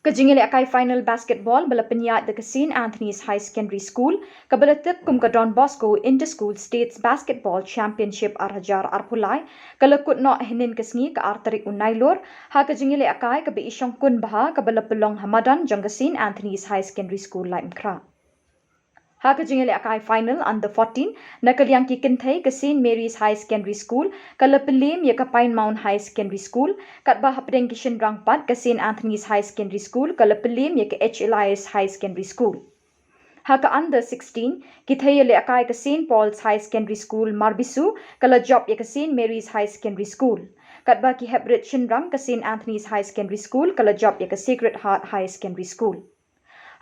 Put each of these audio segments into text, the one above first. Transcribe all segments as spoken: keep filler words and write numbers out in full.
Ka jingïalehkai final basketball ba la pynïaid da ka St Anthony's High Secondary School, kaba la tip kum ka Don Bosco Inter-School States Basketball Championship ar hajar arphew lai, ka la kut noh hynnin ka sngi, ka ar tarik u Nailur, ha ka jingïalehkai kaba i shongkun bha kaba la pynlong ha madan jong ka St Anthony's High Secondary School, Laitumkhrah. Ha ka jingïalehkai final under fourteen, na ka liang ki kynthei, ka St Mary's High Secondary School ka la pynliem ïa ka Pine Mount High Secondary School, katba hapdeng ki shynrang pat, ka St Anthony's High Secondary School ka la pynliem ïa ka H Elias High Secondary School. Ha ka under sixteen, ki thei ïalehkai, ka St Paul's High Secondary School Marbisu ka la jop ïa ka St Mary's High Secondary School. Katba ki heprit shynrang, ka St Anthony's High Secondary School ka la jop ïa ka Sacred Heart High Secondary School.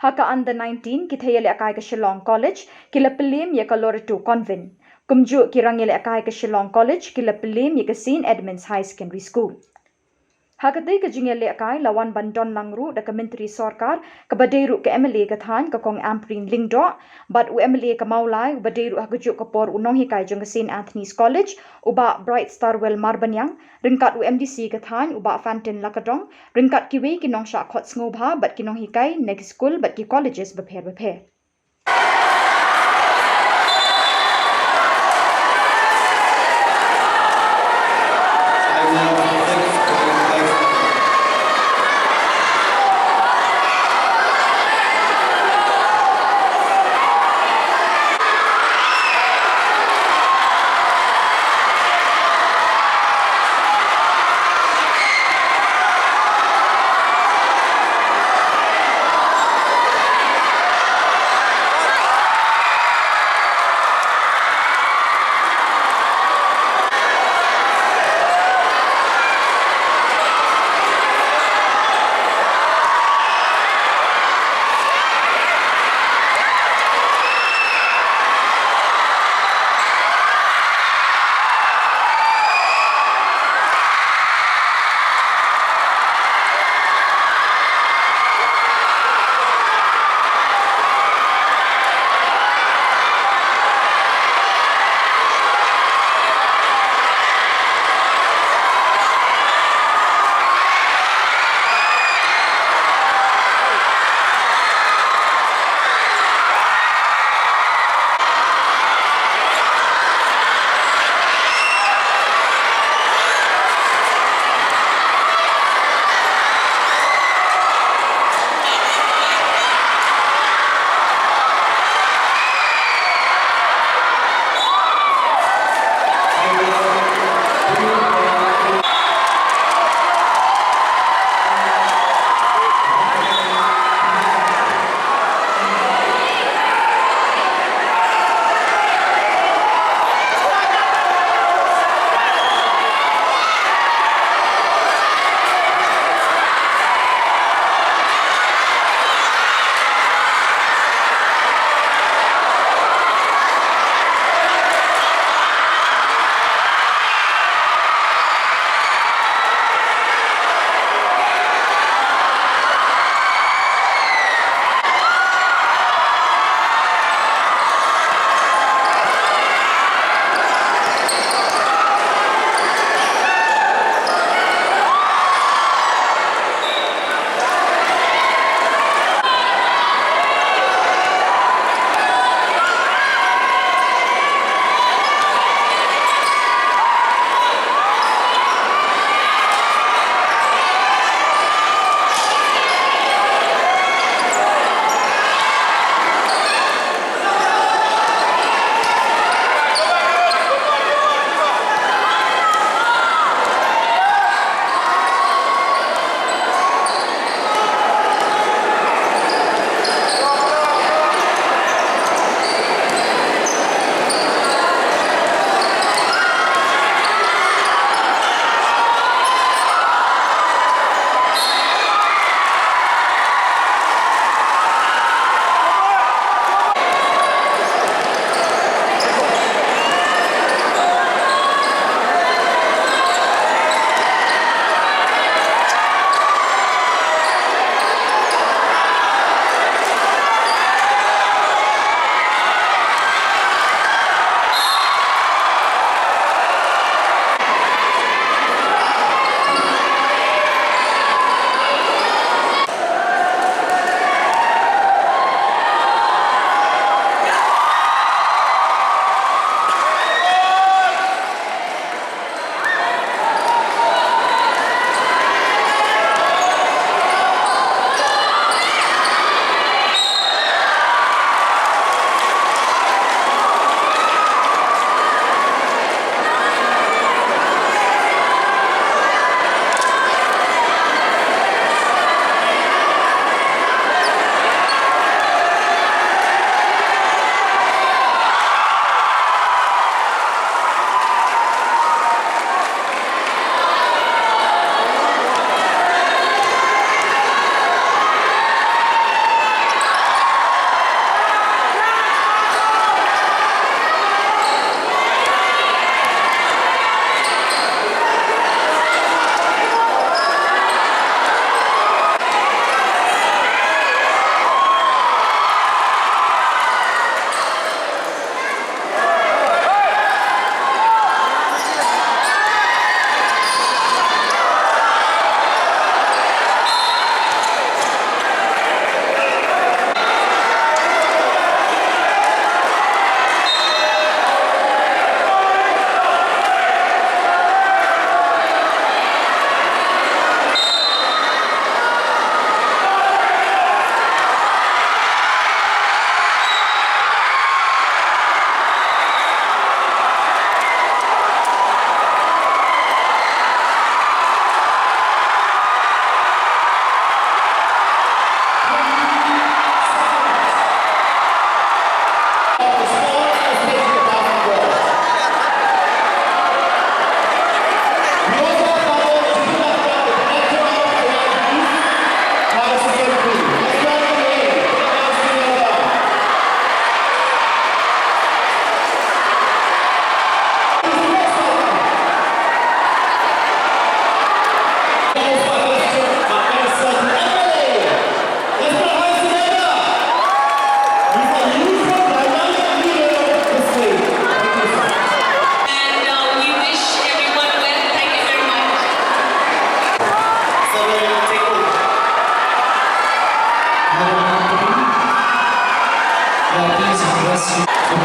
Ha ka under nineteen, ki thei ïalehkai, ka Shillong College ki la pynliem ïa ka Loreto Convent. Kumjuh ki rang ïalehkai, ka Shillong College ki la pynliem ïa ka St Edmund's High Secondary School. Ha katei ka jingïalehkai la wan ban don lang ruh da ka Myntri Sorkar kaba dei ruh ka M L A ka thaiñ, ka Kong Ampareen Lyngdoh, bad u M L A ka Mawlai uba dei ruh ha kajuh ka por u nonghikai jong ka St Anthony's College, u Bah Bright Starwell Marbaniang, ryngkat u M D C ka thaiñ, u Bah Fantin Lakadong, ryngkat kiwei ki nongshah khot sngewbha bad ki nonghikai na ki skul bad ki colleges bapher bapher.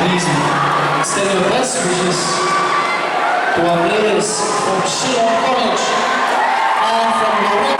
Please extend your best wishes to our players from Shillong College and from Lorraine.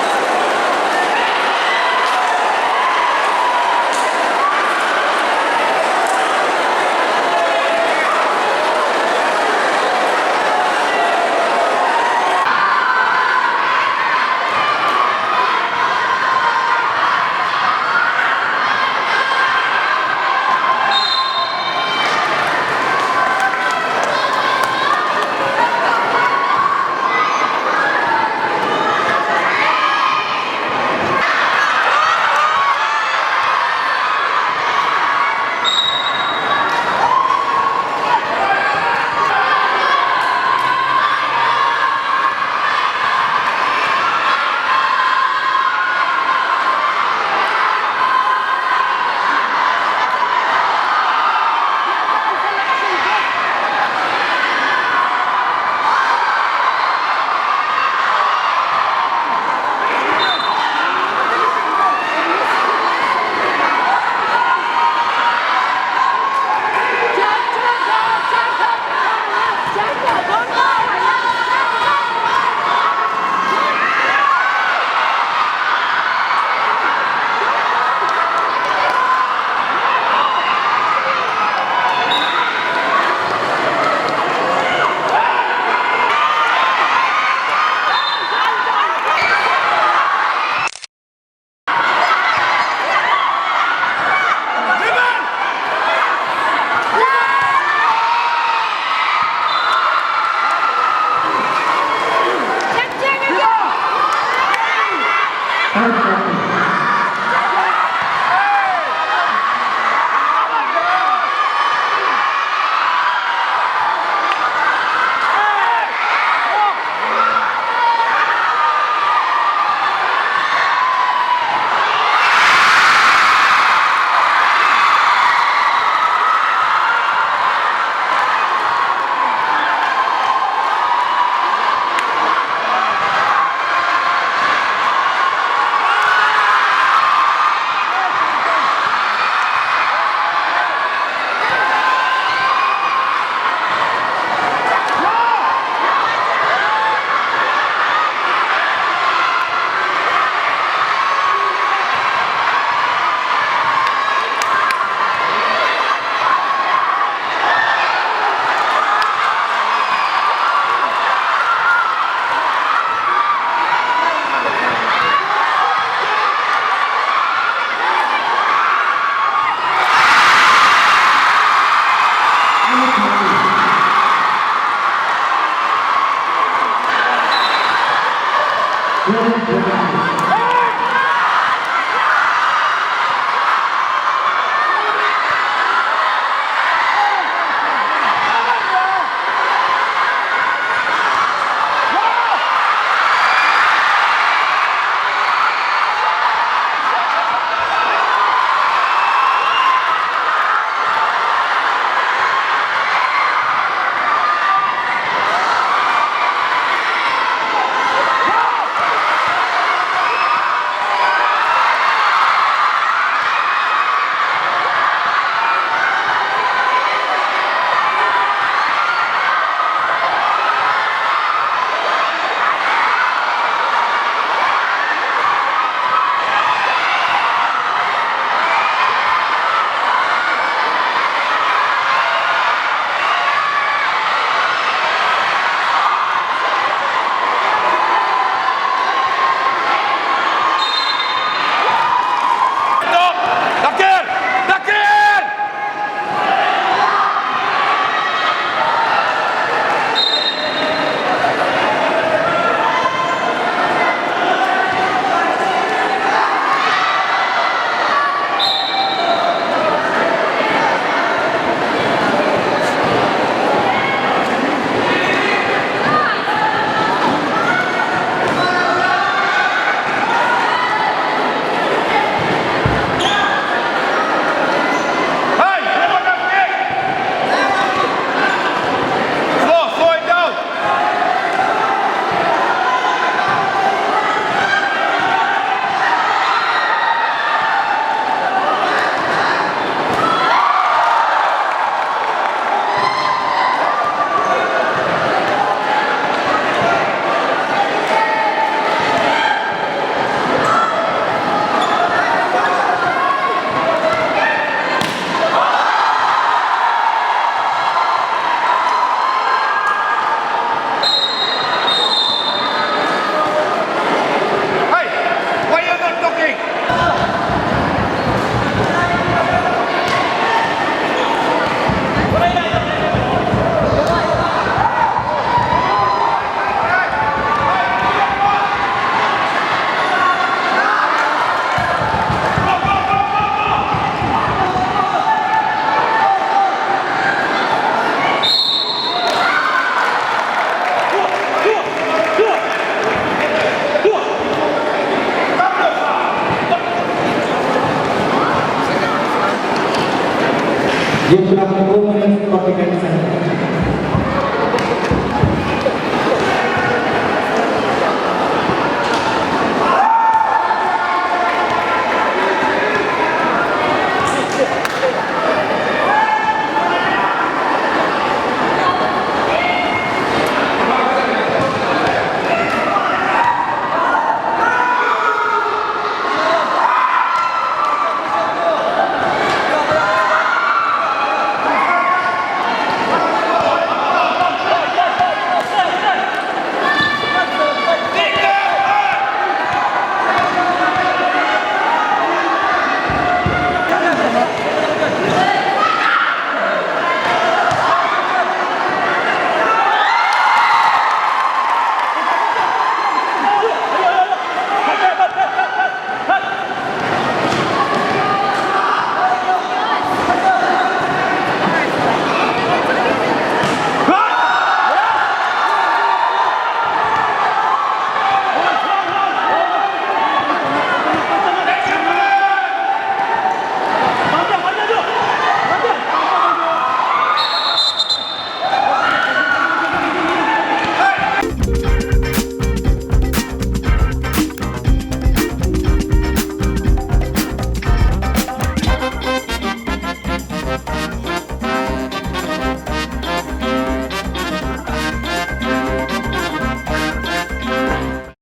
Ïa u Bah Omnis Kotikan Seng.